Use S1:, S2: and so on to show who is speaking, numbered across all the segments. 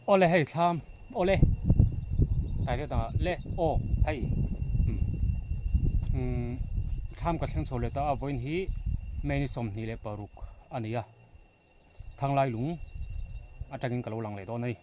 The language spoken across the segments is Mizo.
S1: Awle hei thlam awle tlai deuh dangah le aw hei umm thlam ka thleng chho leh ta a vawiin hi May ni 26 a ni a thanglai lung atangin ka lo lang leh dawn a ni.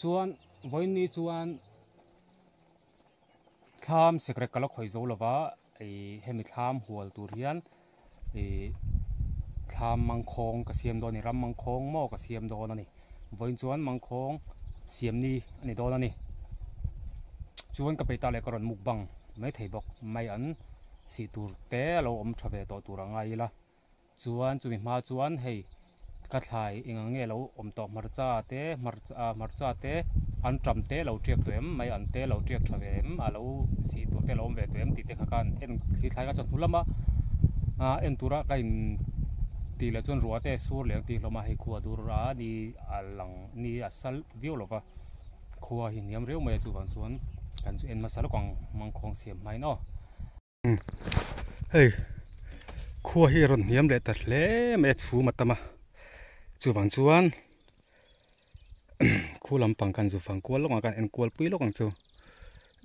S1: Chuan vawiin chuan thlam sekrek ka la khawi zo lova ih hemi thlam hual tur hian ih thlam mangkhawng ka siam dawn a ni ram mangkhawng maw ka siam dawn a ni vawiin chuan mangkhawng siam ni a ni dawn a ni chuan ka peih ta leh ka rawn mukbang mai thei bawk mai an sih tur te a lo awm tha ve tawh tur a ngai ila. Chuan chumi hma chuan hei ka thlai eng ang nge lo awm tawh hmarcha te hmarcha hmarcha te an tam te lo tiak tawh em mai an te lo tiak tha ve em a lo sih tur te lo awm ve tawh em tih te kha khan en thli thlai kha chuan hnu lama ah en tura ka in tih leh chuan ruah te sur leh ang tih hlawm a hei khua dur a ni a lang ni a sal viau lova khua hi hniam riau mai a chuvang chuan kan chu en hmasa lawk ang mangkhawng siam hmain aw. Hei khua hi a rawn hniam leh ta hle mai a chhum a tam a chuvang chuan khu lampang kan zu fang kual lawk ang kan en kual pui lawk ang chu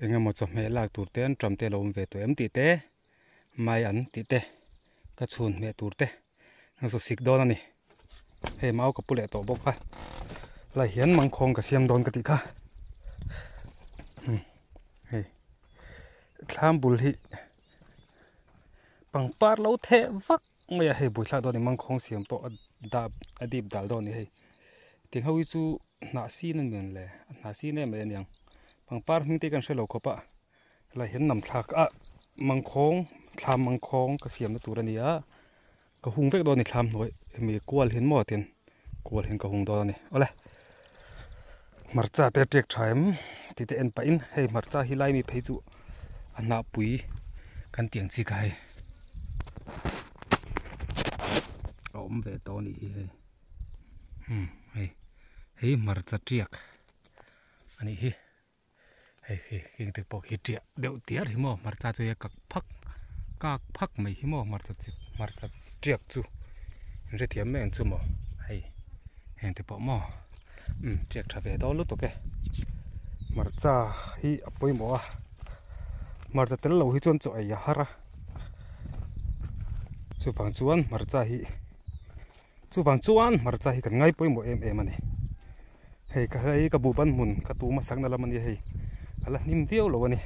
S1: eng emaw chawhmeh lak tur te an ṭam te a lo awm ve tawh em tih te mai an tih te ka chhun hmeh tur te an zu sik dawn a ni hei mau ka pu leh tawh bawk a lai hian mangkhawng ka siam dawn ka tih kha hei. Thlam bul hi pangpar lo theh vak mai a hei buaithlak dawn a ni mangkhawng siam pawh a dap a dip dal dawn a ni hei tiang ho hi chu hnah sin a ni ang le a hnah sin em mai a niang. Pangpar hming te hi kan hre lo khawp a helai hian nam thlak a mangkhawng thlam mangkhawng ka siamna tur a ni a ka hung vek dawn a ni thlam hnuai hemi kual hian maw tin kual hian ka hung dawn a ni awle hmarcha te a tiak tha em tih te en pahin hei hmarcha hi lai mi phei chu a hnahpui kan tih ang chi kha hei a awm ve tawh a nih hi hei umm hei hei hmarcha tiak. A nih hi hei hi khing te pawh khi tiah deuh tiar hi maw hmarcha chu hei a kak phak kak phak mai hi maw hmarcha chi hmarcha tiak chu in hrethiam mai ang chu maw hei heng te pawh maw umm tiak tha ve dawn lutuk e hmarcha hi a pawimawh a hmarcha tel lo hi chuan chaw ei a har a chuvang chuan hmarcha hi. Chuvang chuan hmarcha hi kan ngai pawimawh em em a ni. Hei ka hei ka buhban hmun ka tu hmasakna lam a nia hei a la hnim viau lo a ni.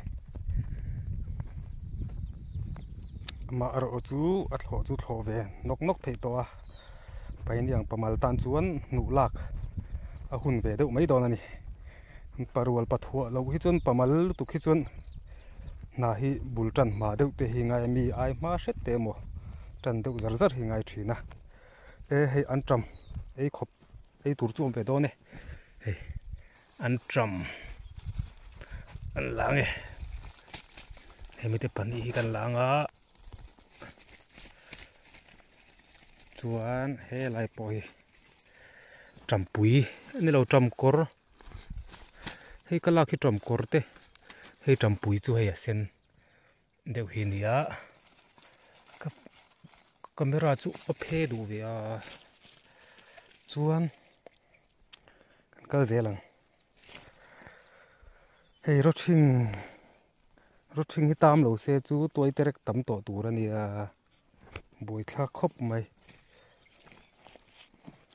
S1: Amah erawh chu a thlawh chu thlawh ve nawk nawk theih tawh a, paini ang pamal tan chuan hnuh lak a hun ve deuh mai dawn a ni. Parual pathuah loh hi chuan pamal lutuk hi chuan hna hi bul tan hma deuh te hi ngai a mi ai hma hret te emaw tan deuh zar zar hi ngai thin a e hei an tam ei khawp ei tur chu awm ve dawn e hei an tam an lang e hemi te pahnih hi kan lang a chuan helai pawh hi. Tampui a ni lo tamkawr hei ka lak hi tamkawr te hei tampui chu hei a sen deuh hi a ni a ka camera chu a phe duh ve a chuan kan kal zel ang hei rawthing rawthing hi tam lo se chu tuai terek tam tawh tur a nia. Buaithlak khawp mai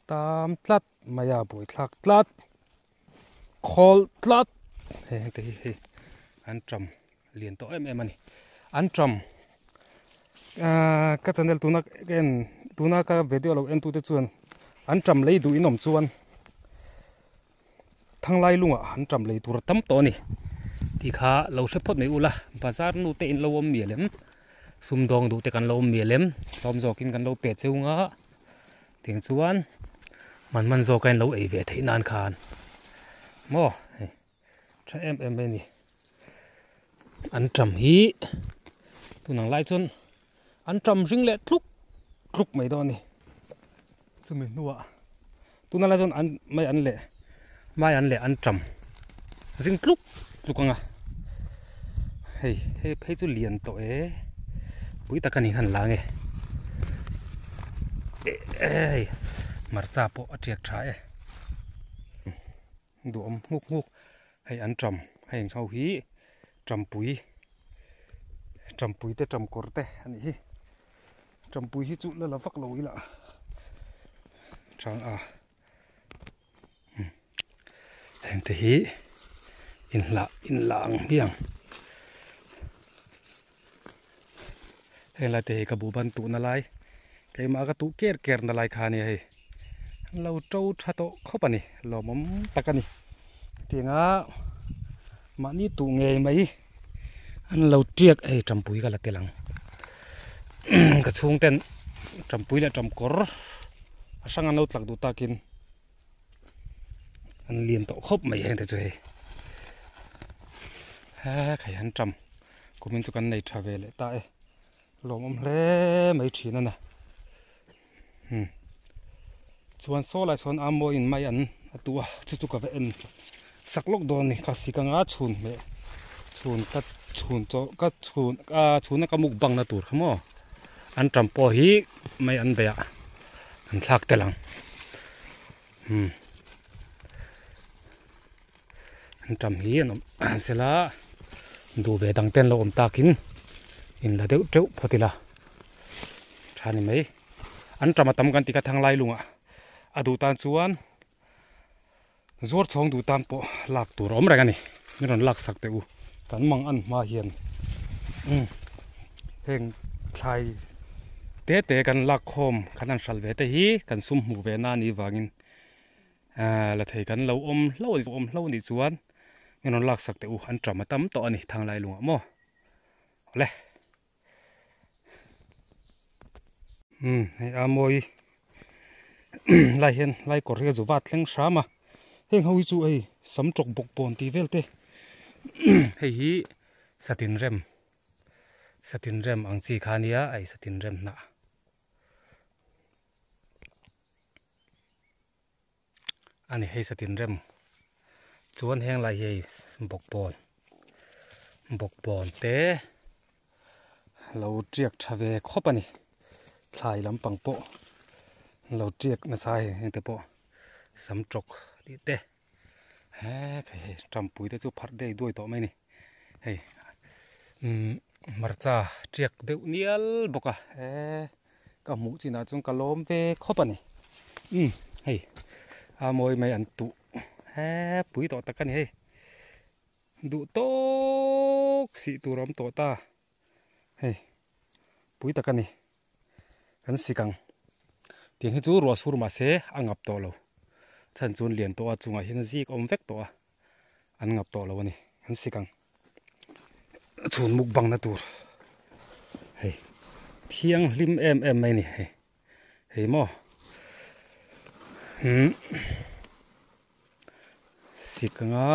S1: tam tlat mai a buaithlak tlat khawl tlat hei heng te hi hei an tam lian tawh em em a ni an tam ahh ka channel tuna ka en tuna ka video lo en tute chuan an tam lei duh in awm chuan Thanglai lungah an tam lei tur a tam tawh a ni tih kha lo hre phawt mai ula bazar nu te in lo awm mial em sumdawng duh te kan lo awm mial em tlawm zawkin kan lo pe cheu nga tiang chuan man man zawk a in lo ei ve theih nan khan maw hei tha em em mai a ni an tam hi tunang lai chuan an tam ring leh tluk tluk mai dawn a ni chumi hnuah tuna lai chuan an mai an leh mai an leh an tam ring tluk tluk ang a hei hei phei chu lian tawh e pui tak a ni han la nge hei hmarcha pawh a tiak tha e duhawm nghuk nghuk hei an tam hei ho hi tampui tampui te tamkawr te a nih hi tampui hi chu la la vak lo ila chang a heng te hi inhlah inlah ang hmiang heng lai te hi ka buh ban tuhna lai keimah ka tuh ker ker na lai kha a nia hei an lo to tha tawh khawp a ni lawmawm tak a ni hetianga mahni tuh ngei mai an lo tiak hei tampui ka la tel ang ka chhung ten tampui leh tamkawr a hrang an lo tlak duh takin an lian tawh khawp mai heng te chu hei he khai han tam kumin chu kan nei tha ve leh ta e lawmawm hle mai thin a na hmm chuan saw lai sawn a mawiin mai an a tu a chu chu ka va en sak lawk dawn a ni kha sik anga chhun hmeh chhun ka chhun chaw ka chhun a chhuna ka mukbang na tur kha maw an tam pawh hi mai an beih ah an thlak tel ang umm an tam hi an awm sela duh ve dang te an lo awm takin in la deuh teuh phawt ila tha ni mai an tam a tam kan ti kha thang lai lungah a duh tan chuan Zuar chhawng duh tan pawh lak tur a awm reng a ni. Min rawn lak sak teh u. Kan mang an hma hian umm heng thlai te te kan lak khawm kan han hral ve te hi kan sum hmuh ve na a nih vangin ahh la thei kan lo awm hlo awm hlo nih chuan. Min rawn laksak teh u an ṭam a tam tawh a ni thanglai lungah maw awle. Umm hei a mawi lai hian lai kawr hi a zu vat thleng hram a heng ho hi chu hei sam tawk bawk bawn tih vel te hei hi satin rem satin rem ang chi kha nia a satin rem hnah. A ni hei satin rem chuan heng lai hi hei bawkbawn bawkbawn te lo tiak tha ve khawp a ni thlai lampang pawh lo tiak nasa hei heng te pawh sam tawk tih te he hei tampui te chu pharh dei duai tawh mai a ni hei umm hmarcha tiak deuh nial bawk a he. Ka hmuh chinah chuan ka lawm ve khawp a ni. Umm hei a mawi mai an tuh he pui tawh tak a ni hei. Duh tawk sih tur a awm tawh ta hei pui tak a ni. Kan sik ang tiang hi chu ruah sur mah se a ngap tawh lo. Chhan chuan lian tawh a chungah hian zik a awm vek tawh a an ngap tawh lo a ni kan sik ang. Chhun mukbang na tur hei thianghlim em em mai a ni hei hei maw umm sik anga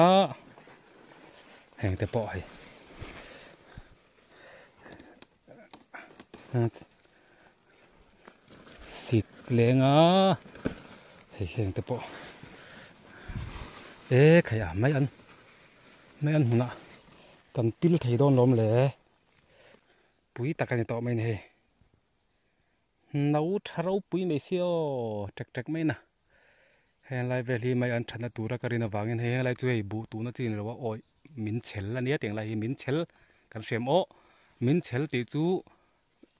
S1: heng te pawh hei sik lenga hei heng te pawh e khai a mai an mai an hmunah kan pil thei dawn lawm le pui tak a ni tawh mai a ni hei no tha ropui mai si aw tek tek mai na henglai vel hi mai an thatna tura ka rin avangin hei henglai chu hei buh tuhna chi ni lo a awi min chhel a nia tiang lai hi min chhel kan hriam aw min chhel tih chu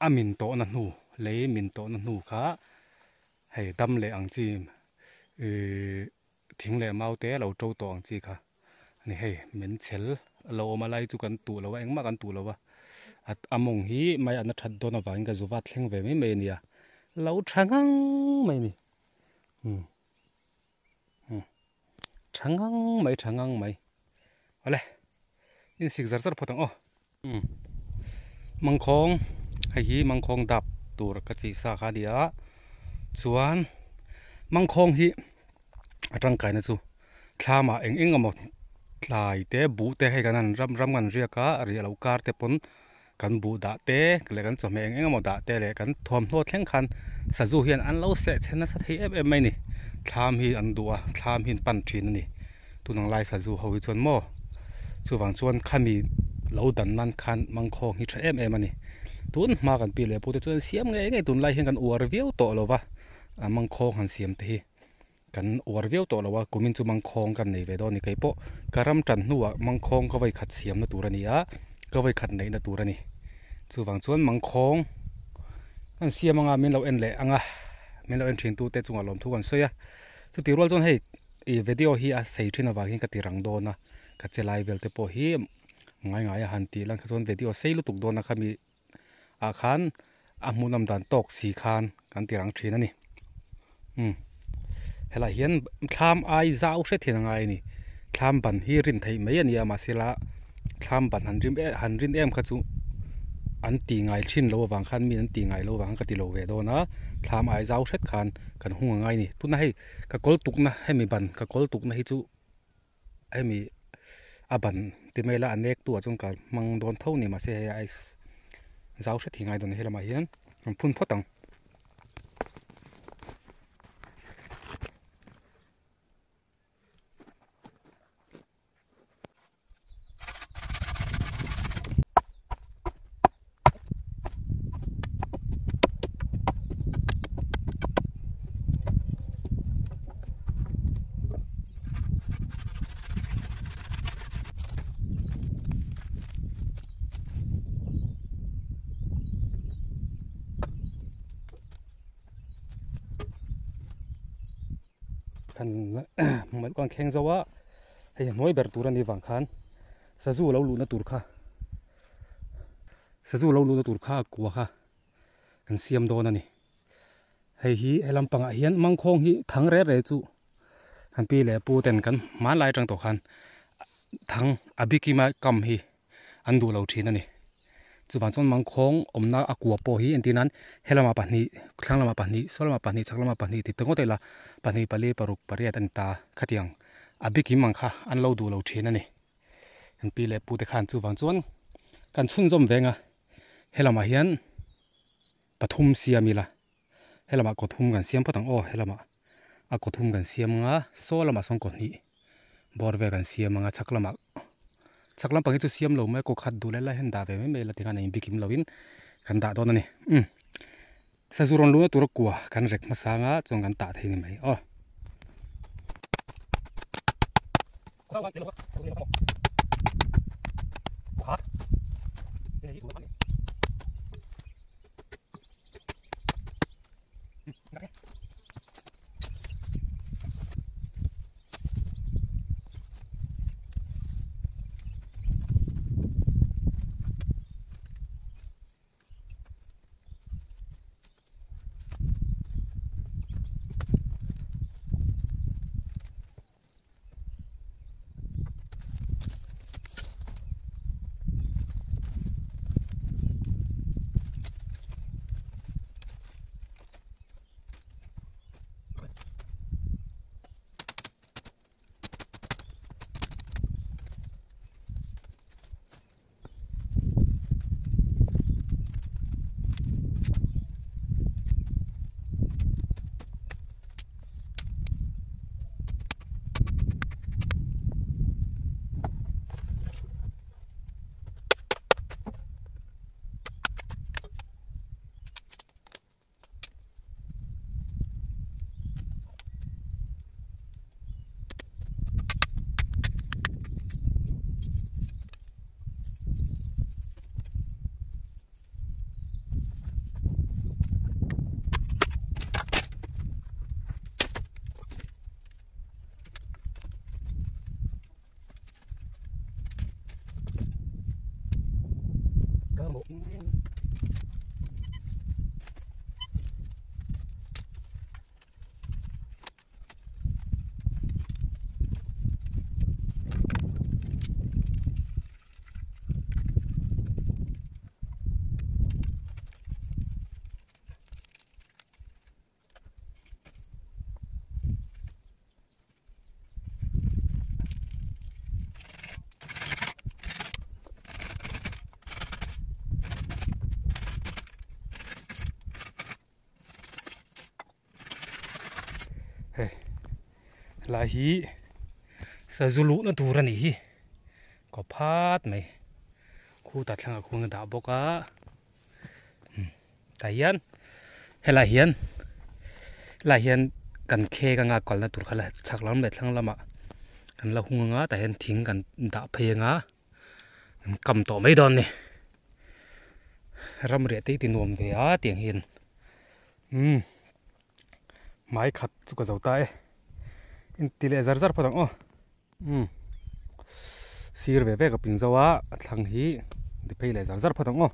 S1: a min tawhna hnu lei min tawhna hnu kha hei dam leh ang chi ihh thing leh mau te lo to tawh ang chi kha a ni hei min chhel a lo awm a lai chu kan tuh lo a engmah kan tuh lo a a mawng hi mai an a that dawn avangin ka zu vat thleng ve mai mai a nia lo tha ngang mai a ni. Umm umm tha ngang mai tha ngang mai awle insik zar zar phawt ang aw umm mangkhawng hei hi mangkhawng dap tur ka chih sa kha a ni a chuan mangkhawng hi a tangkaina chu thlamah eng eng emaw tlai te buh te hei kan han ram ram kan riak a riah loh kar te pawn Kan buh dah te leh kan chawhmeh eng eng emaw dah te leh kan thuamhnaw thleng khan sazu hian an lo seh chhe nasa thei em em mai a ni. Thlam hi an duh a, thlam hi an pan thin a ni. Tun ang lai sazu ho hi chuan maw chuvang chuan khami lo dan nan khan mangkhawng hi tha em em a ni. Tun hma kan pi leh pu te chuan siam ngei ngei tunlai hian kan uar viau tawh lo va, mangkhawng han siam te hi. Kan uar viau tawh lo a, kumin chu mangkhawng kan nei ve dawn a ni. Kei pawh ka ram tan hnuah mangkhawng ka vawikhat siamna tur a ni a, ka vawikhat neihna tur a ni. Chuvang chuan mangkhawng kan siam anga min lo en leh anga min lo en thin tute chungah lawmthu kan sawi a. Chutih rual chuan hei ih video hi a sei thin avangin ka ti rang dawn a, ka che lai vel te pawh hi ngai ngai a han tih lang kha chuan video sei lutuk dawn a khami ah khan a hmuhnawm dan tawk si khan kan ti rang thin a ni umm helai hian thlam ai zau hret hian a ngai a ni thlam ban hi rin theih mai a ni a mahse la thlam ban han rim em han rin em kha chu an ti ngai thin lo avang khan mi an ti ngai lo avang ka ti lo ve dawn a thlam ai zau hret khan kan hung a ngai a ni tuna hei ka kawl tukna hemi ban ka kawl tukna hi chu. Hemi a ban ti mai ila a nek tu ah chuan ka hmang dawn tho a ni mahse hei a zau hret hi ngai dawn a ni helamah hian an phun phawt ang. Kan hmuh kan thleng zo a hei hnuai ber tur a nih vang khan sazu lo luhna tur kha sazu lo luhna tur kha a kua kha kan siam dawn a ni. Hei hi he lampangah hian mangkhawng hi thang reh reh chu kan pi leh pu ten kan hmanlai atang tawh khan. Thang a bikima kam hi an duh lo thin a ni. Chuvang chuan mangkhawng awmna a kua pawh hi entir nan helamah pahnih thlang lamah pahnih saw lamah pahnih chhak lamah pahnih tih te ngawt ila pahnih pali paruk pariat a ni ta khatiang a bikim ang kha an lo duh lo thin a ni. An pi leh pu te khan chuvang chuan kan chhunzawm veng a helamah hian pathum siam ila helamah kaw thum kan siam phawt ang aw helamah a kaw thum kan siam anga saw lamah sawn kaw hnih bawr vel kan siam anga chhak lamah chhak lampang hi chu siam lo mai kaw khat duh lai lai hian dah ve mai mai ila tikhan a inbikim lovin kan dah dawn a ni umm sazu rawn luhna tura kua kan rek hmasa anga chuan kan tah thei a ni mai aw. Hei helai hi sazu luhna tur a nih hi kaw phat mai khutah thlangah khuan a dah bawk a tah hian helai hian helai hian kan khek anga kalna tur kha la chhak lam leh thlang lamah kan la hung anga tah hian thing kan dah phei anga an kam tawh mai dawn a ni ramriah te hi ti nuam ve a tiang hian umm hmai khat chu ka zo ta e inti leh zar zar phawt ang aw umm sir ve ve ka ping zo a a thlang hi ti phei leh zar zar phawt ang aw.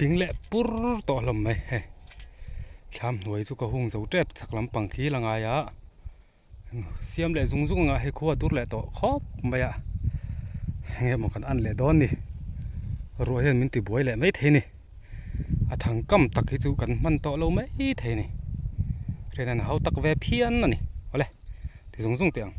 S1: ping leh pur tawh hlawm mai hei thlam hnuai chu ka hung zo tep chhak lampang khi la ngai a siam leh zung zung anga hei khua dur leh tawh khawp mai a enge maw kan an leh dawn ni ruah hian min ti buai leh mai thei ni a thang kam tak hi chu kan hman tawh lo mai thei ni rian an hau tak ve phian a ni awle ti zung zung teh ang.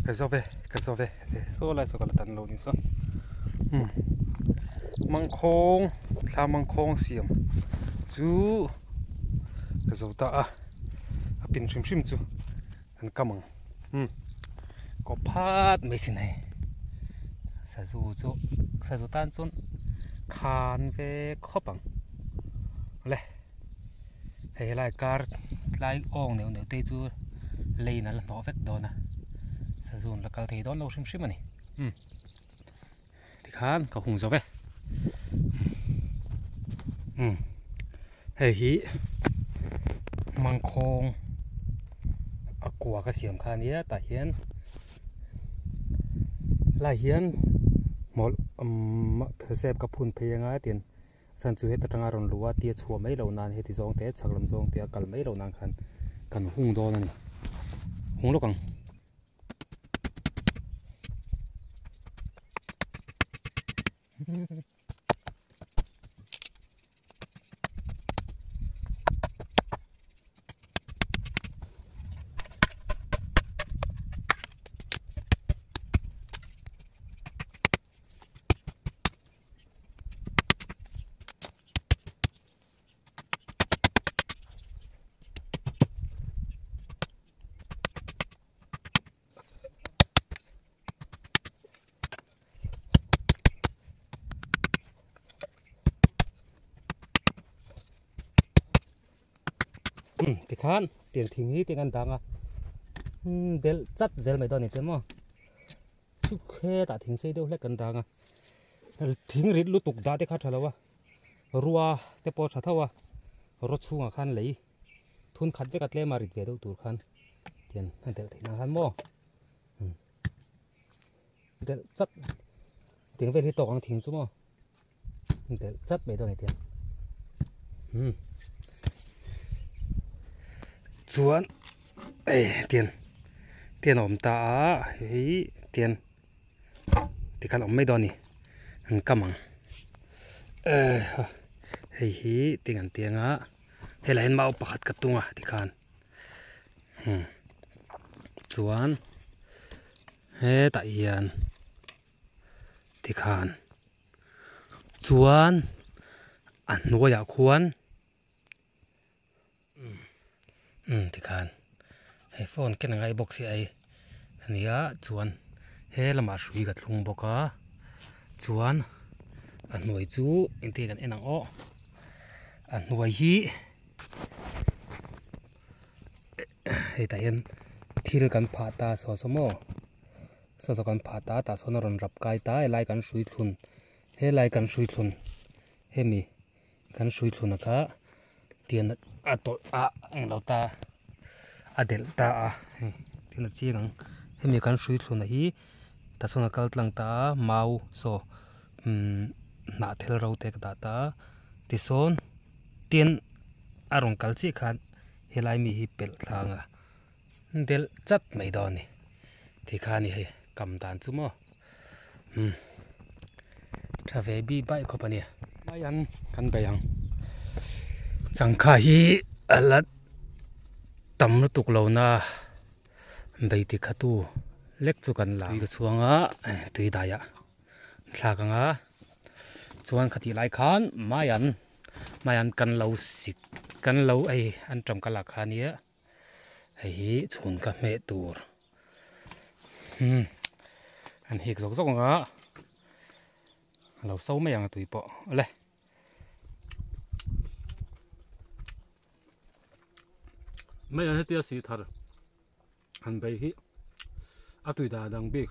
S1: Ka zo ve ka zo ve saw lai saw ka la tan lo ni saw. Mangkhawng thla mangkhawng siam chu ka zo ta a a pin hrim hrim chu kan kam ang umm kaw phat mai sin hei sazu chu sazu tan chuan khan ve khawp ang awle hei helai kar tlai awng neuh neuh te chu lane a la hnawh vek dawn a sazu an la kal thei dawn lo hrim hrim a ni umm. Tikhan ka hung zo ve. Umm hei hi mangkhawng a kua ka siam kha ania tah hian lai hian hmawlh umm phelsep ka phun phei anga tian chhan chu heta tanga rawn luh a tia chhuah mai loh nan heti zawng te chhak lam zawng te a kal mai loh nan khan kan hung dawn a ni hung lawk ang. Tikhan tiang thing hi tiang an dang a umm belh chat zel mai dawn a ni te maw chu hetah thing sei deuh hlek an dang a thing rit lutuk dah te kha tha lo a rua te pawh a tha tho a raw chhungah khan lei thun khat vek a tlem a rit ve deuh tur khan tian a delh theih nan khan maw umm delh chat tiang vel hi tawk ang thing chu maw delh chat mai dawn a ni tiang umm chuan ei tian tian a awm ta a hei tian tikhan awm mai dawn a ni an kam ang hei hi ting an tiang a. Helai hian mau pakhat ka tung a tikhan hmm chuan hetah hian tikhan chuan a hnuaiah khuan umm tikhan hei phone ken a ngai bawk si a hei ania chuan he lamah hrui ka thlung bawk a chuan a hnuai chu engtin kan en ang aw. A hnuai hi hetah hian thil kan phah ta saw saw maw saw saw kan phah ta tah sawn a rawn rap kai ta helai kan hrui thlun helai kan hrui thlun hemi kan hrui thlun a kha tian a tawlh a englo ta a delh ta a hei thil a chiang ang hemi kan hrui thlun a hi tah sawn a kal tlang ta a mau saw umm hnah thel ro te ka dah ta a tisawn tin a rawn kal chiah khan helai mi hi pelh thlang a delh chat mai dawn a ni tikhan a ni hei kam dan chu maw umm tha ve bi bai khawp a nia mai an kan bei ang changkha hi a la tam lutuk lo na bei ti kha tu lek chu kan la tui ka chhuang a tui daiah thlak ang a chuan khatih lai khan mai an mai an kan lo sik kan lo ei an tam ka lak kha nia hei hi chhun ka hmeh tur umm an hik zawk zawk ang a a lo so mai ang a tui pawh awle.
S2: Mai an hetia sih thar han bei hi a tui dan a dang bik.